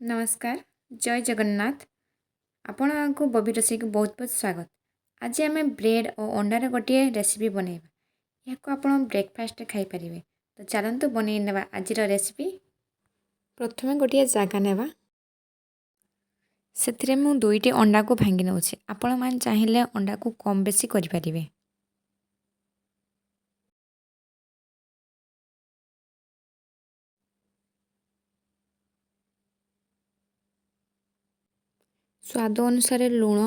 ନମସ୍କାର, ଜୟ ଜଗନ୍ନାଥ। ଆପଣଙ୍କୁ ବବି ରୋଷେଇକୁ ବହୁତ ବହୁତ ସ୍ୱାଗତ। ଆଜି ଆମେ ବ୍ରେଡ଼୍ ଓ ଅଣ୍ଡାର ଗୋଟିଏ ରେସିପି ବନେଇବା। ଏହାକୁ ଆପଣ ବ୍ରେକଫାଷ୍ଟରେ ଖାଇପାରିବେ। ତ ଚାଲନ୍ତୁ ବନେଇ ନେବା ଆଜିର ରେସିପି। ପ୍ରଥମେ ଗୋଟିଏ ଜାଗା ନେବା। ସେଥିରେ ମୁଁ ଦୁଇଟି ଅଣ୍ଡାକୁ ଭାଙ୍ଗି ନେଉଛି। ଆପଣମାନେ ଚାହିଁଲେ ଅଣ୍ଡାକୁ କମ୍ ବେଶୀ କରିପାରିବେ। ସ୍ୱାଦ ଅନୁସାରେ ଲୁଣ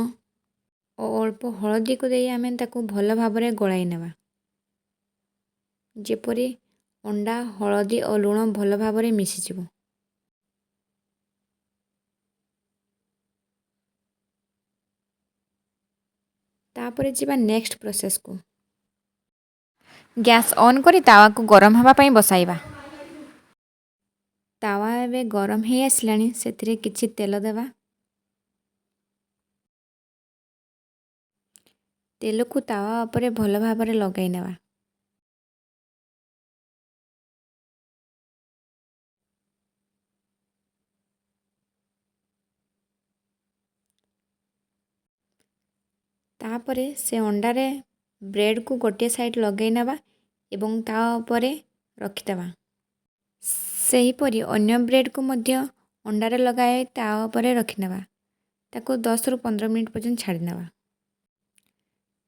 ଓ ଅଳ୍ପ ହଳଦୀକୁ ଦେଇ ଆମେ ତାକୁ ଭଲ ଭାବରେ ଗୋଳାଇ ନେବା, ଯେପରି ଅଣ୍ଡା, ହଳଦୀ ଓ ଲୁଣ ଭଲ ଭାବରେ ମିଶିଯିବ। ତାପରେ ଯିବା ନେକ୍ସଟ ପ୍ରୋସେସ୍କୁ। ଗ୍ୟାସ୍ ଅନ୍ କରି ତାୱାକୁ ଗରମ ହେବା ପାଇଁ ବସାଇବା। ତାୱା ଏବେ ଗରମ ହେଇ ଆସିଲାଣି। ସେଥିରେ କିଛି ତେଲ ଦେବା। ତେଲକୁ ତାୱା ଉପରେ ଭଲ ଭାବରେ ଲଗାଇ ନେବା। ତାପରେ ସେ ଅଣ୍ଡାରେ ବ୍ରେଡ଼କୁ ଗୋଟିଏ ସାଇଡ଼୍ ଲଗାଇ ନେବା ଏବଂ ତା ଉପରେ ରଖିଦେବା। ସେହିପରି ଅନ୍ୟ ବ୍ରେଡ଼କୁ ମଧ୍ୟ ଅଣ୍ଡାରେ ଲଗାଇ ତା ଉପରେ ରଖିନେବା। ତାକୁ 10ରୁ 15 ମିନିଟ୍ ପର୍ଯ୍ୟନ୍ତ ଛାଡ଼ି ନେବା।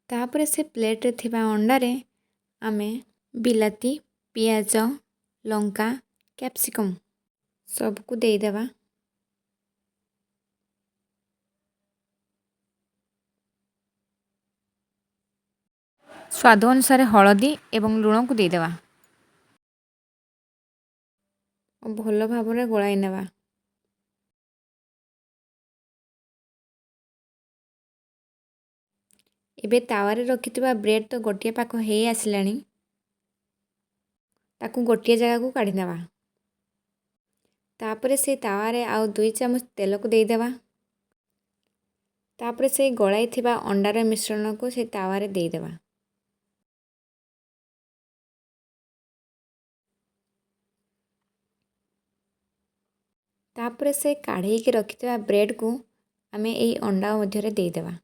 ତାପରେ ସେ ପ୍ଲେଟ୍ରେ ଥିବା ଅଣ୍ଡାରେ ଆମେ ବିଲାତି, ପିଆଜ, ଲଙ୍କା, କ୍ୟାପ୍ସିକମ୍ ସବୁକୁ ଦେଇଦେବା। ସ୍ୱାଦ ଅନୁସାରେ ହଳଦୀ ଏବଂ ଲୁଣକୁ ଦେଇଦେବା ଓ ଭଲ ଭାବରେ ଗୋଳାଇ ନେବା। ଏବେ ତାୱାରେ ରଖିଥିବା ବ୍ରେଡ଼୍ ତ ଗୋଟିଏ ପାଖ ହେଇ ଆସିଲାଣି। ତାକୁ ଗୋଟିଏ ଜାଗାକୁ କାଢ଼ି ନେବା। ତାପରେ ସେ ତାୱାରେ ଆଉ 2 ଚାମଚ ତେଲକୁ ଦେଇଦେବା। ତାପରେ ସେଇ ଗୋଳାଇଥିବା ଅଣ୍ଡାର ମିଶ୍ରଣକୁ ସେ ତାୱାରେ ଦେଇଦେବା। ତାପରେ ସେ କାଢ଼େଇକି ରଖିଥିବା ବ୍ରେଡ଼୍କୁ ଆମେ ଏଇ ଅଣ୍ଡା ମଧ୍ୟରେ ଦେଇଦେବା।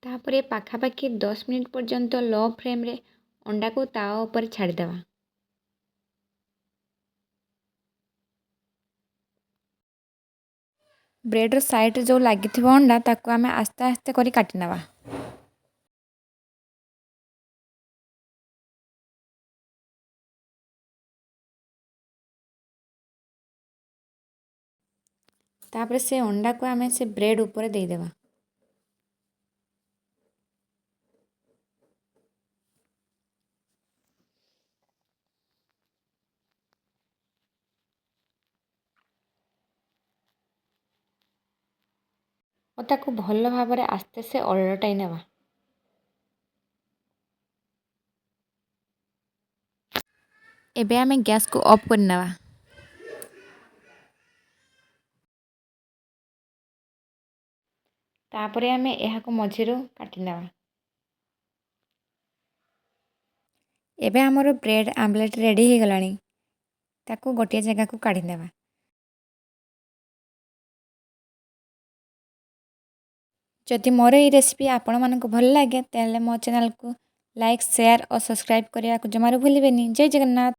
ତାପରେ ପାଖାପାଖି 10 ମିନିଟ୍ ପର୍ଯ୍ୟନ୍ତ ଲୋ ଫ୍ଲେମ୍ରେ ଅଣ୍ଡାକୁ ତାୱା ଉପରେ ଛାଡ଼ିଦେବା। ବ୍ରେଡ଼୍ର ସାଇଡ଼୍ରେ ଯେଉଁ ଲାଗିଥିବ ଅଣ୍ଡା, ତାକୁ ଆମେ ଆସ୍ତେ ଆସ୍ତେ କରି କାଟି ନେବା। ତାପରେ ସେ ଅଣ୍ଡାକୁ ଆମେ ସେ ବ୍ରେଡ଼୍ ଉପରେ ଦେଇଦେବା। ଓ ତାକୁ ଭଲ ଭାବରେ ଆସ୍ତେ ସେ ଓଲଟାଇ ନେବା। ଏବେ ଆମେ ଗ୍ୟାସ୍କୁ ଅଫ୍ କରିନେବା। ତାପରେ ଆମେ ଏହାକୁ ମଝିରୁ କାଟି ନେବା। ଏବେ ଆମର ବ୍ରେଡ଼୍ ଆମଲେଟ୍ ରେଡ଼ି ହେଇଗଲାଣି। ତାକୁ ଗୋଟିଏ ଜାଗାକୁ କାଢ଼ି ନେବା। ଯଦି ମୋର ଏଇ ରେସିପି ଆପଣମାନଙ୍କୁ ଭଲ ଲାଗେ, ତାହେଲେ ମୋ ଚ୍ୟାନେଲକୁ ଲାଇକ୍, ସେୟାର ଓ ସବସ୍କ୍ରାଇବ୍ କରିବାକୁ ଜମାରୁ ଭୁଲିବେନି। ଜୟ ଜଗନ୍ନାଥ।